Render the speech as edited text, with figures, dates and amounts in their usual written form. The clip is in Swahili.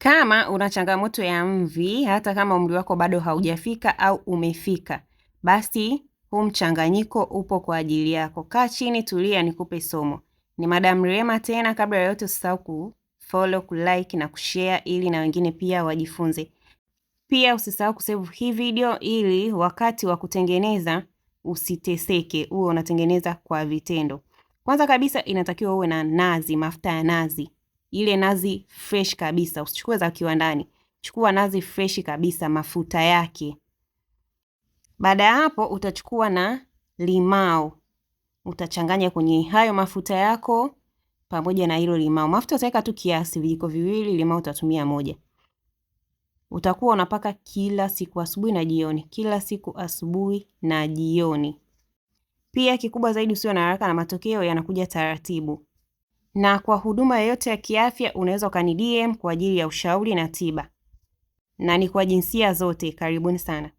Kama una changamoto ya mvi, hata kama umri wako bado haujafika au umefika, basi huu mchanganyiko upo kwa ajili yako. Kaa chini, tulia, nikupe somo. Ni Madam Rehema tena. Kabla ya yote, usisahau kufollow, kulike na kushare ili na wengine pia wajifunze. Pia usisahau kusave hii video ili wakati wa kutengeneza usiteseke, uwe unatengeneza kwa vitendo. Kwanza kabisa inatakiwa uwe na nazi, mafuta ya nazi, ile nazi fresh kabisa, usichukue za kiwandani. Chukua nazi fresh kabisa, mafuta yake. Baada ya hapo, utachukua na limao, utachanganya kwenye hayo mafuta yako pamoja na hilo limao. Mafuta utaweka tu kiasi, vijiko viwili, limao utatumia moja. Utakuwa unapaka kila siku asubuhi na jioni, kila siku asubuhi na jioni. Pia kikubwa zaidi, usiwe na haraka na matokeo yanakuja taratibu. Na kwa huduma yoyote ya kiafya unaweza ukani DM kwa ajili ya ushauri na tiba, na ni kwa jinsia zote. Karibuni sana.